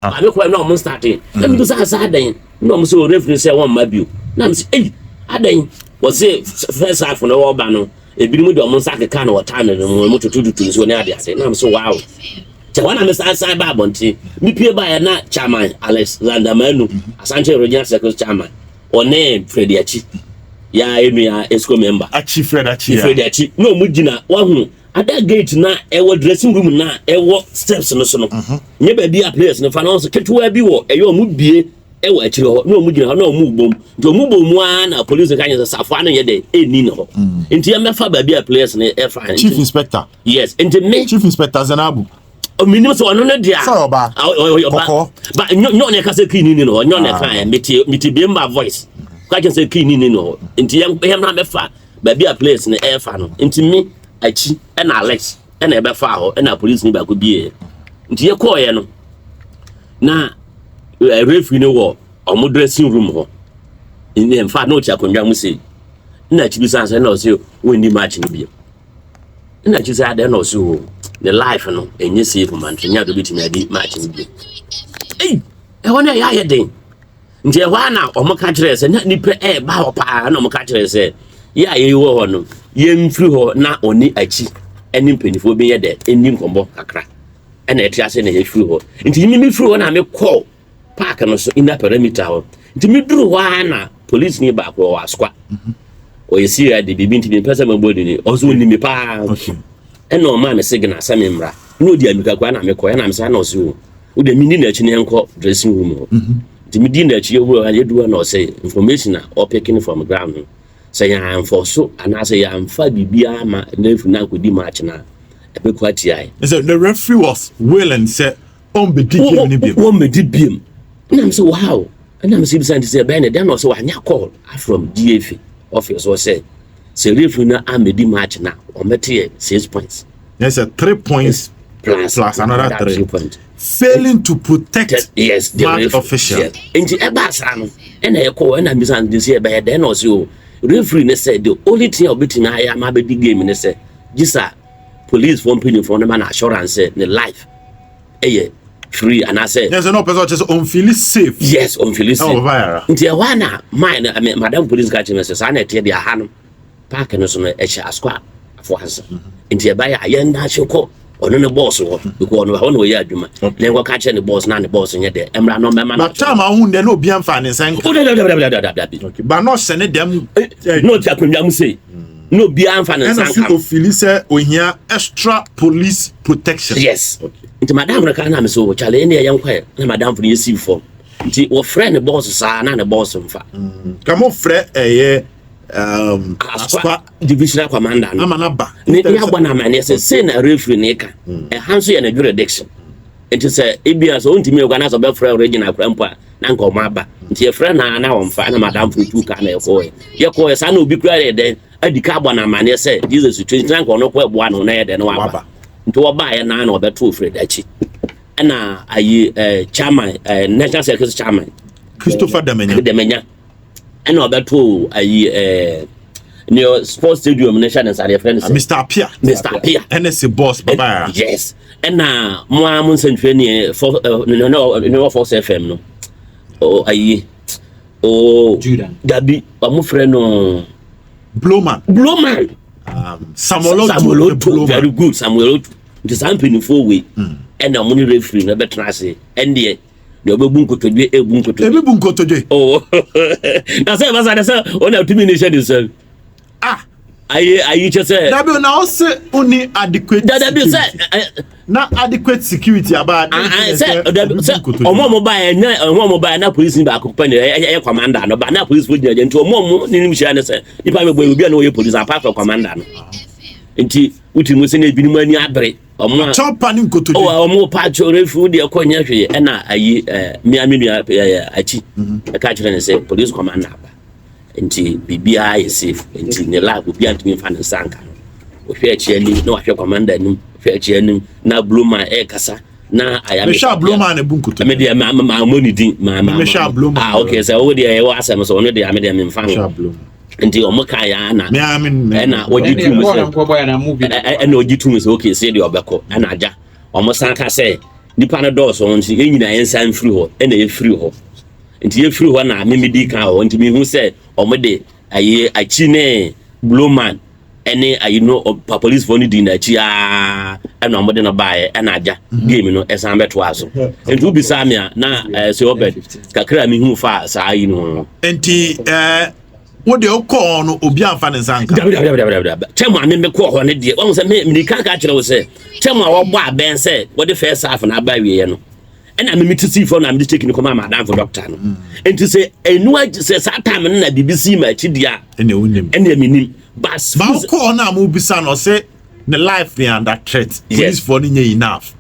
Maame kɔɛ na ɔmo starte na mi bisa asa adan na ɔmo sɛ o referee sɛ wɔn mma bio na mi sɛ eyi adan wɔsi first half na wɔba no ebinom de ɔmo nsa keka na wɔtaa no mu ɔmo tutu tutu nsuo ne ade ade na mi sɛ wow kyɛ wɔn na mi san san ba abɔnten mi pie ba yɛ na chairman Alexander Manu, Asante Regional Circle chairman, ɔne Freddy Akyi ya enua exco member. Akyi, Fred Akyi ya. Freddy Akyi na ɔmo gyina wahu ada gate na ɛwɔ dressing room na ɛwɔ steps no so no, nye baabi a players no fa na ɔnso ketewa bi wɔ ɛyɛ ɔmo bie ɛwɔ akyire hɔ na ɔmo gyina hɔ na ɔmo bom. Nti ɔmo bom mu ara na police ka nyɛ sɛ safoa no yɛ dɛ ɛnni ne hɔ, nti yɛmɛfa baabi a players no ɛfa. Chief Inspector. Yes, nti me Chief Inspector Zenabu. Minim sɛ ɔno no deɛ Sɛ ɔbaa. Ɔba. Kɔkɔɔ. Ba nyɛ ɔne ɛka sɛ kii ni ni no hɔ, nyɛ ɔne ɛka ɛ mete biem voice ka kyerɛ sɛ kii ni ni no hɔ, nti yɛn na bɛfa baabi a players no ɛɛfa no. Nti me akyi ɛna Alex ɛna ɛbɛfa hɔ ɛna police ni baako bie, nti yɛkɔɔyɛ no na referee no wɔ ɔmo dressing room hɔ. In fact, na ɔte akonnwa mu sei na akyi bi san sɛ na ɔsɛ wɔnni match no bio, ɛna akyi sɛ adɛn, na ɔsɛ o ne life no ɛnyɛ safe ma nto nyɛ ade obɛtumi adi match no bio. Ei, ɛhɔ no ɛyɛ ayɛ den, nti ɛhɔ a na ɔmo ka kyerɛ sɛ na nipa ɛɛba hɔ paa, na ɔmo ka kyerɛ sɛ yɛ a yɛwɔ hɔ no yɛmfiri hɔ na ɔne akyi ɛne mpanimfoɔ bi yɛ dɛ ɛni nkɔmmɔ kakra ɛna ɛte ase na yɛfiri hɔ. Nti mi firi hɔ na mekɔ park no so inner perimeter hɔ, nti meduru hɔ a na police ni baako wɔ Asokwa, ɔyɛ CID biribi, nti mepɛ sɛ mabɔ dini, ɔso ɔnim me paa. Ɛna ɔmaa me signal sɛ me mmra na ɔdi amika koraa na mekɔ, ɛna mesɛ na ɔse o wode menni n'akyi na yɛnkɔ dressing room hɔ. Nti medi n'akyi yɛwura hɔ, yɛduru hɔ na ɔsɛ information a ɔpicking from ground no sɛ yɛamfɔ so anaasɛ yɛamfa biribiara ma na afiri no ankɔdi match no a ɛbɛkɔ atia yɛ. Sɛ the referee was willing sɛ ɔmbɛdi game no bio. Wɔmmɛdi biom nam sɛ wow, ɛnam sɛ bisa nti sɛ ɛbɛyɛ ne dɛn, na ɔsɛ wanya call from GFA office wɔ sɛ referee no ammɛdi match no a ɔmmɛte yɛ 6 points. Yes, sɛ 3 points plus, plus another 3. 3 points. Failing to protect Yes, the match referee. official. Yes. Nti ɛba saa no ɛna ɛkɔ ɛna bisa nti sɛ ɛbɛyɛ dɛn, na ɔsɛ o referee ne sɛ the only thing a ɔbɛtumi ayɛ ama abɛdi game ne sɛ gye sa police foɔ mpanyinfoɔ no ma no assurance sɛ ne life ɛyɛ free anaasɛ Yes, no person just ɔnfeel safe. Yes, ɔnfeel safe. Ɛwɔ viral. Nti ɛhɔ a na mine I mean, madam police ka kyerɛ me sɛ saa na ɛteɛ deɛ aha no park no so no ɛhyɛ Asokwa afo asa, nti ɛbɛyɛ a yɛn ahye kɔ ɔno ne boss hɔ because ɔno hɔ na ɔyɛ adwuma na nkɔka kyerɛ ne boss na ne boss nyɛ dɛ ɛmmra no ɔmmɛma no. But time ahun deɛ na obi amfa ne nsa nka. Oh, dabi. Okay. But not hyɛ ne dɛm. Na ɔte akonnwa mu sei na obiara mfa ne nsa Ɛna so nka no. Ɔfeel sɛ ohia extra police protection. Yes. Nti madam no ka na me sɛ o kyale ɛne ɛyɛ nkɔɛ na madam fo no yɛsii fam, nti wɔfrɛ ne boss saa na ne boss mfa. Ka mo frɛ ɛyɛ Asokwa divisional commander no ama na ba. Ne abɔ no amanneɛ sɛ sei na referee ne ka ɛha nso yɛ ne jurisdiction, nti sɛ ebia sɛ ɔntumi ɛkɔ anaasɛ ɔbɛfrɛ regional kora mpo a na nka ɔmo aba, nti yɛfrɛ na na ɔmfa na madam fo tu ka na yɛkɔɛ saa na obi kura yɛ dɛn adi ka abɔ no amanneɛ sɛ Jesus situation na nka ɔno kɔ ɛboa no na yɛ dɛn na waba. Waba. Nti wɔbaeɛ naa na ɔbɛto Fred akyi ɛna ayi chairman, national secretary chairman. Christopher Damenya. Dɛmɛnya ɛna ɔbɛto ayi ne sports stadium ne hyɛ ne nsa deɛ frɛ no sɛ Mr. Apia. Mr. Apia. NSA boss baba. Yes, ɛna mo a mo nsɛntwerɛ ne fɔ ɛ ne ne wɔ Force FM no o ayi o Judah. Dabi, ɔmo frɛ no Blowman. Blowman. Samuel Otu. Samuel The Otu. Blowman. Very good, Samuel Otu. Nti saa mpanyinfoɔ wei ɛna ɔmo ne referee no bɛtena ase, ɛndeɛ deɛ ɔbɛbu nkotodwe ebu nkotodwe. Ebi bu nkotodwe. Oh, na sɛ ɛba sa de sɛ ɔna tumi ne hyɛ ne nsam. Ah. Ayi kyɛ sɛ Dabi, na ɔsɛ oni adequate dadabi sɛ security. Na adequate security aba. Sɛ dabi sɛ ɔmo a ɔmo ba yɛ na ɔmo a ɔmo ba yɛ na polisi baako pɛ ne ɛyɛ commander no ba na polisi fo gyina gyina, nti ɔmo a ɔmo ne nim hyia ne sɛ nipa bɛ bɔ yɛ obi a na ɔyɛ polisi apart from commander no, nti wuti mu sɛ na ebinom ani abere ɔmo a Chɔpa ne nkotodwe. Ɔwɔ ɔmo pa atwa referee deɛ kɔ nyɛ hwee, ɛna ayi mmea mi nua akyi ɛka kyerɛ ne sɛ police commander aba, nti biribiara yɛ safe, nti ne life obiara ntumi nfa ne nsa nka no. Ɔhwɛ akyi anim na wahwɛ commander anim, hwɛ akyi anim na Blowman ɛɛkasa na ayame. Mehwɛ a Blowman na ebu nkotodwe. Me deɛ ma mo ne din ma Mehwɛ a Blowman. Ah, okay, sɛ wo deɛ ɛwɔ asɛm so ɔno deɛ ame deɛ memfa Mehwɛ a ho. Blowman. Nti ɔmo ka yɛ ana Me a me ɛna wɔgye Ɛne tum bɔɔl sɛ nkɔbɔ yɛ na movie. Ɛna ɔgye tum sɛ okay, sɛ deɛ ɔbɛkɔ ɛna agya ɔmo san ka sɛ Nipa no dɔɔso nti yɛn nyinaa yɛn nsa mfiri hɔ ɛna yɛfiri hɔ. Nti yɛfiri hɔ na mimi di kan wɔ hɔ nti mehu sɛ wɔn de ayi akyi ne blowman ɛne ayi no pa polisifoɔ no di n'akyi aa ɛna wɔn de no baeɛ ɛna agya game no ɛsan bɛtoa so. Nti wobisaa me a na ɛɛ sɛ ɔbɛ kakra a mehu fa saa ayi no ho no. Nti ɛɛ wo deɛ wokɔɔ no obi amfa ne nsa nka. Dabi dabi dabi dabi dabi. Kyɛ mu a me mekɔɔ hɔ no deɛ wɔn sɛ me mirika ka kyerɛ wo sɛ kyɛ mu a wɔbɔ abɛn sɛ wɔde first half na aba awieɛ no ɛna me mete sii fam na mede check no kɔma madamfo doctor no. Nti sɛ ɛnu agye sɛ saa time no na biribi sii ma akyi deɛ a ɛna wonim. ɛna menim. But Ba wokɔɔ no a mobisa no ɔsɛ ne life ne under threat. Yes. Policefoɔ no nyɛ enough.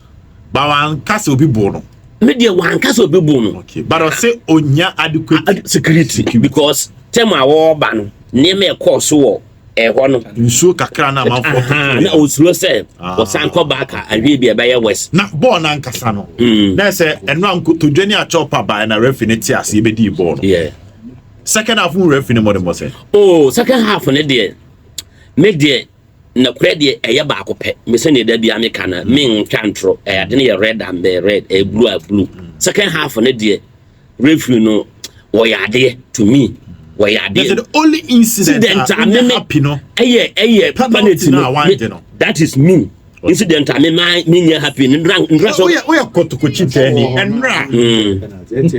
Ba wanka sɛ obi bo no. Me deɛ wanka sɛ obi bo no. Okay. But ɔsɛ onya adequate security because term a wɔreba no nneɛma ɛkɔɔ so wɔ ɛhɔ no. Nsuo kakra na amanfoɔ. Na osuro sɛ ɔsan kɔ back a ahwɛ bi ɛbɛyɛ worse. Na bɔɔl n'ankasa no. Na sɛ ɛno a nkotodwe ne akyɛw baa na referee ne te ase ebedi bɔɔl no. Yeah. Second half mu referee ne mɔde mɔ sɛ. Oh, second half ne deɛ me deɛ nokorɛ deɛ ɛyɛ baako pɛ. Me sɛ ne da bia meka no mentwa ntorɔ. Ɛyɛ ade no yɛ red and the red, ɛyɛ blue a blue. Second half ne deɛ referee no wɔyɛ adeɛ to me. Wɔyɛ adeɛ. The only incident a me happy no. Ɛyɛ penalty no. That is me. Incident a me ma me nyɛ happy no ndra so. Oyɛ kotokokyi tɛni ɛnra.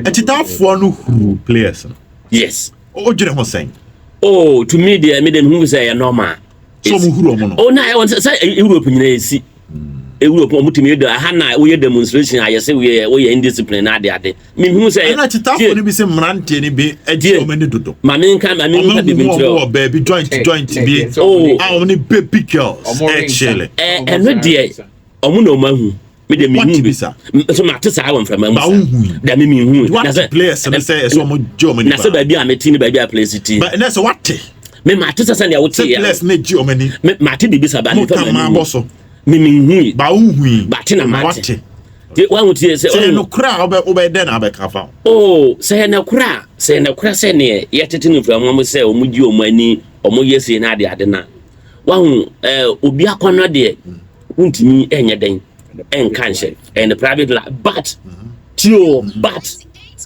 Ɛtitafoɔ no huru players no. Yes. O gyina ho sɛn. Oh, to me deɛ me de hu sɛ ɛyɛ normal. So mo huru ɔmo no. Oh na ɛwɔ sɛ Europe nyinaa esi. Europe ɔmo tumi yɛ aha na woyɛ demonstration ayɛ sɛ woyɛ woyɛ indiscipline na ade ade. Me hu sɛ. Ɛna kyitafo no bi sɛ mmeranteɛ no bi agye ɔmo ani dodo. Maame nka maame nka bi nkyerɛ. Ɔmo wɔ baabi joint joint bi. Oh. A ɔmo ne baby girls ɛkyele. Ɛ ɛno deɛ ɔmo na ɔmo ahu. Me de me hu bi. So ma te saa wɔ mframa mu sa. Da me me hu. Na sɛ players no sɛ ɛsɛ ɔmo gye ɔmo ani. Na sɛ baabi a me ti ne baabi a players ti. Ba na sɛ wate. Me ma te sɛ sɛ nea wote yɛ. Sɛ players no gye ɔmo ani. Me ma te biribi sa ba ne fam. Mo ta maa bɔ so. Me me hu yi. Ba wo hu yi. Ba te na ma te. Te wa hu tie sɛ. Sɛ no kora a wobɛ wobɛ dɛn na abɛka fa ho. Oh sɛ no kora sɛ no kora sɛ ne yɛtete no mframa mu sɛ ɔmo gye ɔmo ani ɔmo yɛ sei na ade ade na. Wahu eh obi akɔnɔ deɛ wontumi ɛnyɛ dɛn ɛnka nhyɛ ɛyɛ ne private life but tio but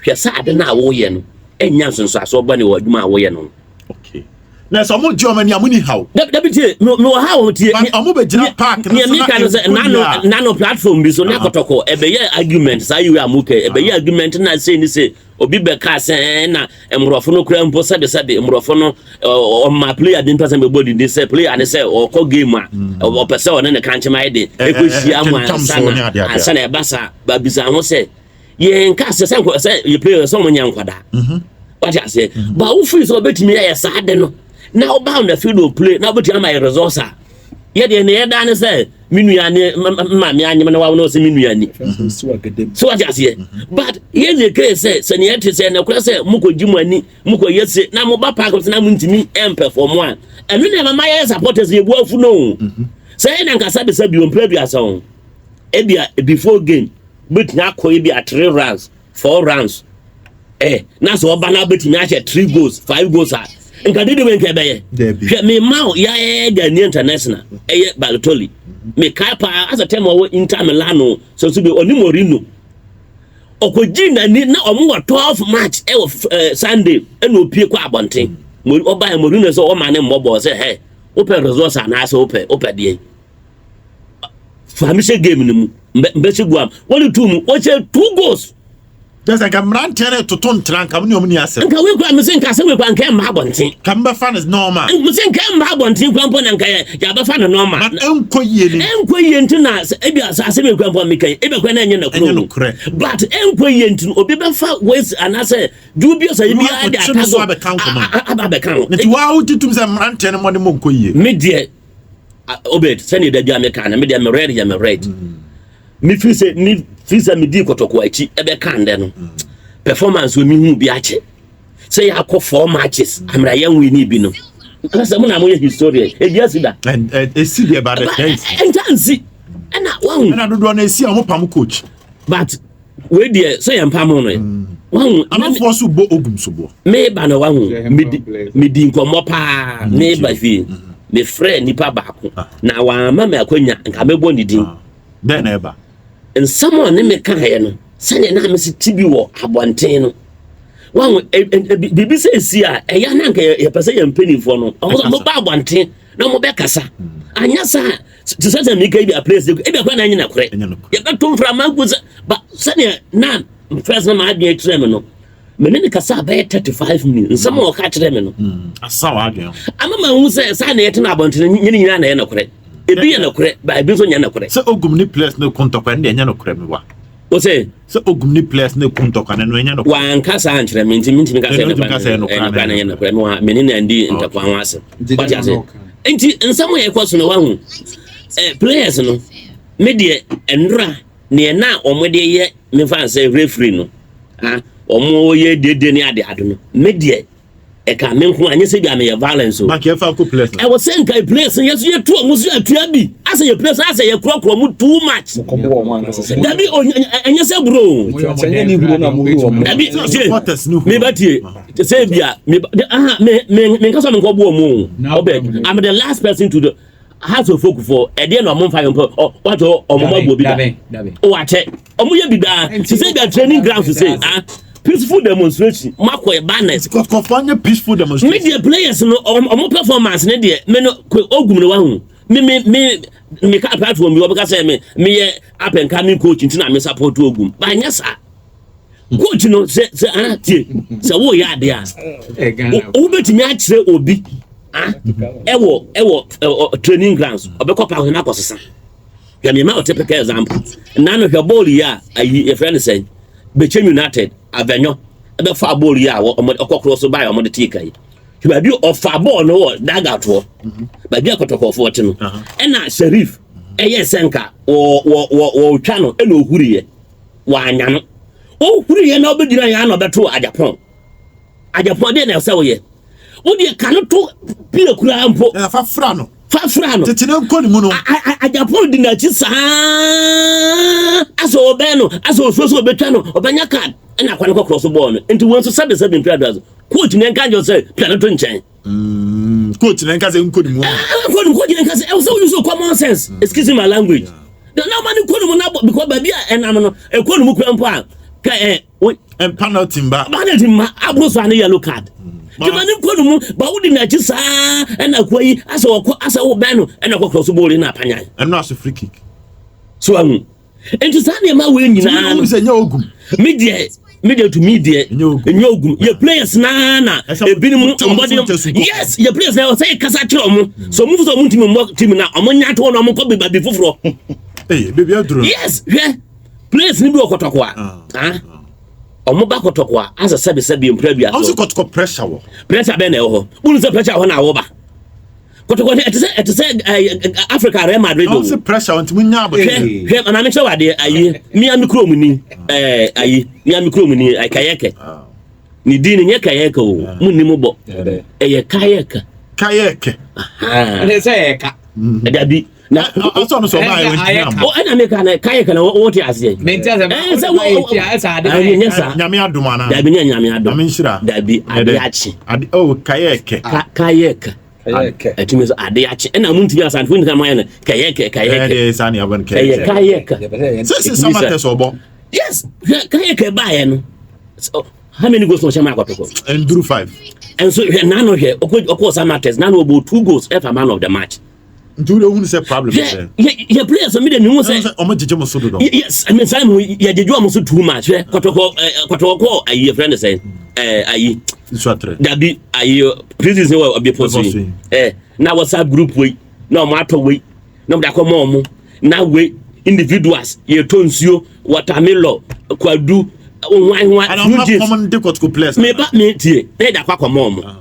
hwɛ sɛ ade no a woyɛ no ɛnya nsonsoasoɔ bɔne wɔ adwuma a woyɛ no. Okay. Na sɛ ɔmo gye ɔmo ani a mo ni haw. Dabi tie me wɔ ha wɔn tie. But ɔmo bɛ gyina park no so na nea sɛ nano nano platform bi so na kɔtɔkɔ ɛbɛyɛ argument saa yiwe a mo kɛ ɛbɛyɛ argument na sei ne sei obi bɛka sɛ ɛɛ na mmorɔfo no kura mpo sɛbesɛbe mmorɔfo no ɔma player bi mpɛ sɛ bɛbɔ didi sɛ player ne sɛ ɔkɔ game a ɔpɛ sɛ ɔne ne kankyema yɛ de ɛkɔhyia mu ansa na ansa na ɛba saa babisa ho sɛ yɛn ka sɛ sɛ sɛ yɛ player sɛ ɔmo nyɛ nkwadaa wate aseɛ ba wofiri sɛ ɔbɛtumi ayɛ saa de no na ɔba on the field of play na wobɛtumi ama yɛ results a yɛdeɛ ne yɛda ne sɛ me nua ne maame anyem na wawo na ɔsɛ me nua ni so wate aseɛ but yɛ ne kee sɛ sɛ neɛ te sɛ nɛkorɛ sɛ mokɔgye mo ani mokɔyɛ se na moba park sɛ na montumi ɛmpɛfɔm a ɛno ne ɛmama yɛyɛ supporters yɛbu afu no sɛ yɛ na nkasa de sɛ bio mpɛ aduasa ho ebia before game bɛtumi akɔ ebia 3 rounds 4 rounds na sɛ ɔba na bɛtumi ahyɛ 3 goals 5 goals a nka dede wei nka ɛbɛyɛ hwɛ me ma wo yɛayɛ Ghanaian international ɛyɛ Balotelli mekae paa asɛ tɛm ɔwɔ Inter Milano sɛ so bi ɔne Mourinho ɔkɔgyi n'ani na ɔmo wɔ 12 match ɛwɔ Sunday ɛna opie kɔ abɔnten ɔbaɛ Mourinho sɛ ɔma ne mmɔbɔ sɛ hɛ wopɛ results anaasɛ wopɛ wopɛ deɛ fa me hyɛ game no mu mbɛhyɛ gu am wɔde tu mu wɔhyɛ 2 goals. Dɛsɛ nka mmeranteɛ no toto ntena nka mo ne ɔmo ni asɛm. Nka wei kura mese nka asɛm wei kura nka ɛmma abɔnten. Ka mbɛfa no normal. Mese nka ɛmma abɔnten kura mpo na nka yɛ yɛabɛfa no normal. But ɛnkɔ yie ni. Ɛnkɔ yie nti na ebi asɛm wei kura mpo meka yi ebi kura na ɛnyɛ nokorɛ o. But ɛnkɔ yie nti no obi bɛfa ways anaasɛ dubious ayi bi ade atago aba abɛka ho. Nti waa wogye tum sɛ mmeranteɛ no mmɔde mo nkɔ yie. Me deɛ Obed sɛdeɛ da bi a meka no me deɛ me red yɛ me red. Me firi sɛ me firi sɛ me di kɔtɔkɔ akyi ɛbɛka ndɛ no performance wɔ me hu bi akyɛ sɛ yɛakɔ 4 matches amra yɛn win bi no na sɛ mo na mo yɛ historian ebi asi da esi deɛ ba de ɛnta nsi ɛna wahu ɛna dodoɔ no esi a wɔn pam coach but wei deɛ sɛ yɛn pam no wahu amanfoɔ so bɔ ogum so boɔ meba na wahu medi nkɔmmɔ paa meba fie mefrɛ nipa baako na wamma me akwanya nka mɛbɔ ne din dɛn na ɛba. Nsɛm a ɔne me kaeɛ no, sɛdeɛ na mese ti bi wɔ abɔnten no, wahu biribi sɛ ɛsi a, ɛyɛ na anka yɛpɛ sɛ yɛn mpanimfoɔ no ɔmo sɛ ɔmo ba abɔnten na ɔmo bɛkasa. Anyɛ saa, te sɛ meka yi bi a place ebi akora na ɛnyɛ nokorɛ. Yɛbɛto mframa gu sɛ ba sɛdeɛ na first na maadwene kyerɛ me no, me ne ne kasa bɛyɛ 35 minutes. Nsɛm a ɔka kyerɛ me no asa w'adwene ama ma hu sɛ saa na yɛtena abɔnten nyɛ ne nyinaa na ɛyɛ nokorɛ. Ebi yɛ nokorɛ ba, ebi nso nyɛ nokorɛ. Sɛ Ogum ne players ne ko ntɔkwa ne deɛ, ɛnyɛ nokorɛ mi wa? O sɛ Sɛ Ogum ne players ne ko ntɔkwa no ɛnyɛ nokorɛ? Wanka saa nkyerɛ me, nti mentumi ka sɛ Ɛno ntumi ka sɛ ɛyɛ nokorɛ. Ɛnokorɛ na ɛnyɛ nokorɛ. Me wa me ne na ndi ntɔkwa ho asɛm. Nti wate dɛn ase na ɔka? Nti nsɛm a ɛkɔ so no, wahu players no, me deɛ nnora neɛ na ɔmo de yɛ mefa sɛ referee no, ah, ɔmo yɛ dede ne ade ade no, me deɛ ɛka me nko anyɛ sɛ bi a meyɛ violence o. Bank yɛfa ko players no. Ɛwɔ sɛ nka players no yɛso yɛtu ɔmo so atua bi asɛ yɛ players asɛ yɛkorɔkorɔ mo too much. Mokɔbɔ wɔn ankasa sɛ Dabi, ɛnyɛ sɛ bro o. Sɛ nyɛ ne huro na mohuru wɔn. Dabi, Sɛ tie. Supporters no huro. Meba, tie, sɛ bia meba aha me nkasa me nkɔ boɔ mu Na o ɔbɛ. I'm the last person to the Hearts of Oak for ɛdeɛ na ɔmo nfa yɛn mpɔ ɔ wato ɔmo ma buo bi da. Dabi, dabi. O wakyɛ ɔmo yɛ bi daa te sɛ bia training ground sɛ, ah, peaceful demonstration mo akɔ yɛ banners. Kɔtɔkɔfoɔ nyɛ peaceful Me demonstration. deɛ, players no ɔmo performance ne deɛ, me no ko Ogum no, wahu me ka platform bi, ɔbɛka sɛ me yɛ up and coming coach nti na me support Ogum ba. Nyɛ saa, coach no sɛ ah, tie, sɛ woyɛ adeɛ a Ɛ Ghana. Wobɛtumi akyerɛ obi, ah, ɛwɔ training grounds, ɔbɛkɔ pa ahoma akɔsesa. Hwɛ, mema wo typical example. Nna no, hwɛ bɔɔl yi a ayi yɛfrɛ no sɛn, Bɛkyɛm United Avɛnyɔ ɛbɛfa bɔɔl yi a ɔkɔkorɔ so baeɛ, ɔmode tee ka yi. Hwɛ baabi ɔfa bɔɔl no wɔ dagatoɔ, baabi a Kɔtɔkɔfoɔ te no, ɛna Sharif ɛyɛ sɛ nka wɔtwa no, ɛna ɔhuriɛ wanya no, ɔhuriɛ na ɔbɛgyina yɛ ana ɔbɛto Agyapɔn. Agyapɔn deɛ na ɛsɛ woyɛ wodeɛ ka no to pie koraa mpo. Ɛna fa fra no. Fa fra no. Tete ne nkɔ ne mu no. Agyapɔn di n'akyi saa asɛ ɔbɛn no, asɛ osuo sɛ ɔbɛtwa no, ɔbɛnya card, ɛna akwa no kɔkorɔ so bɔɔl no. Nti wɔn nso sɛbe mpira do coach ne nka nkyɛn sɛ pia no to nkyɛn. Coach ne nka sɛ nkɔ ne mu. Kɔ ne mu, coach ne nka sɛ ɛwɔ sɛ wo use common sense, excuse my language, na ɔma ne kɔ ne mu na bɔ because baabi a ɛnam no ɛkɔ ne mu kura mpo a ka ɛ wo. And penalty mba. Penalty ma aboro so ane yellow card. Juma ne kɔ ne mu ba, wodi n'akyi saa, ɛna akua yi asɛ ɔkɔ asɛ wobɛn no, ɛna ɔkɔkorɔ so bɔɔl na apanyan. Ɛno aso free kick. So ahu, nti saa nneɛma wei nyinaa no sɛ nyɛ Ogum. Me deɛ to me deɛ, Ɛnyɛ Ogum. Ɛnyɛ Ogum. Yɛ players naa na Ɛsɛ ebinom mo- mo- mbɔden mo- mo- yes, yɛ players na ɔsɛ yɛ kasa kyerɛ ɔmo so ɔmo fo sɛ ɔmo ntumi mmɔ team na ɔmo nya to na ɔmo kɔ baabi foforɔ. Ee, beebi aduro no. Yes, hwɛ, players ni bi wɔ Kɔtɔkɔ a, ah, ɔmo ba Kɔtɔkɔ a asɛ sɛbi sɛbi mpira bi Ɔmo sɛ aso. Kɔtɔkɔ pressure wɔ. Pressure bɛn na ɛwɔ hɔ? Wunu sɛ pressure hɔ na awɔ ba Kɔtɔkɔ ɛte sɛ Africa Real Madrid o. Ɔmo sɛ pressure wɔ nti mo nya abotire. Hwɛ, maame, kyerɛ wadeɛ ayi mia mi kurom ni ayi mia mi kurom ni Kayɛkɛ ne din no nyɛ Kayɛkɛ o, mu ni mu bɔ ɛyɛ Kayɛkɛ. Kayɛkɛ. Ɛsɛ sɛ ɛyɛ ka. Dabi na Ɔsɔ no sɛ ɔbaa yɛ Ɛsɛ ayɛ wɔntumi ka. ambɔ. O, ɛna meka na Kayɛkɛ na wɔte aseɛ. Mente asɛm. Sɛ Ɛsɛ ade. Ɛnyɛ saa. Nyame adom ana? Dabi, nyɛ Nyame adom. Nyame nhyira. Dabi, ade akye. Ade oh, Kayɛkɛ. Kayɛkɛ. Kayɛkɛ. Ɛtumi sɛ ade akye, ɛna mu ntumi Asantefo nyinaa mo ayɛ no Kɛyɛkɛ. Ɛyɛ Kayɛkɛ deɛ saa ne abɔ no ɛyɛ Kayɛkɛ. Kayɛkɛ. Sɛ Samartex ɔbɔ. Yes, hwɛ, Kayɛkɛ baayɛ no, so, how many goals na ɔhyɛ ma Akɔtɔkɔ? Nduru five. Ɛnso hwɛ nano, hwɛ, ɔkɔ Samartex nano, ɔbɔ two goals, ɛfa man of the match. Nti wode ohun sɛ problem hwɛ sɛ. Yɛ players mi de mi hu sɛ sɛ ɔmo gyegye mo so dodo. Yes, I mean, saa mu yɛ gyegye ɔmo so too much. Hwɛ, Kɔtɔkɔ Kɔtɔkɔ kɔ ayi, yɛfrɛ no sɛ ayi. Nsuatrɛ. Dabi, ayi prison wɔ ɔbi so yi na WhatsApp group wei na ɔmo atɔ wei na ɔmo de akɔ mɔ ɔmo na wei individuals yɛtɔ nsuo, watermelon, kwadu, hwan hwan. Ana fruit ɔmo juice. kɔmɔ de Kɔtɔkɔ players. Me ba, me tie na yɛde akɔ akɔmɔ ɔmo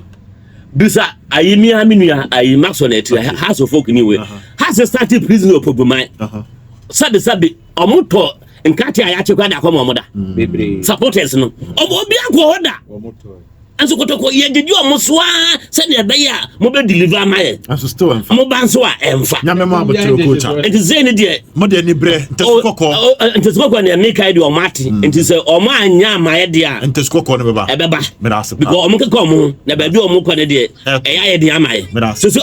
bisa ayi mia mi nua ayi Maxwell na ɛti Hearts of Oak ni wei Hearts starting prison wɔ Poguman. Sabi sabi, ɔmo tɔ nkate a yɛakye kora de akɔmɔ ɔmo da. Bebree. Supporters no, ɔmo obi akɔ hɔ da. Nso Kotoko yɛgyegye ɔmo so a sɛdeɛ ɛbɛyɛ a mobɛ deliver ama yɛ. Nso still ɛnfa. Mo ba nso a ɛmfa. Nyame mo abotire, coach a. Nti sɛ ne deɛ Mo de ani brɛ ntɛso kɔkɔɔ. Ntɛso kɔkɔɔ deɛ meka deɛ ɔmo ate, nti sɛ ɔmo anya amayɛ deɛ a Ntɛso kɔkɔɔ no bɛba. ɛbɛba. Meda ase paa. Because ɔmo keka ɔmo ho na baabi a ɔmo kɔ ne deɛ ɛyɛ ayɛ deɛ ama yɛ. Meda ase. So so.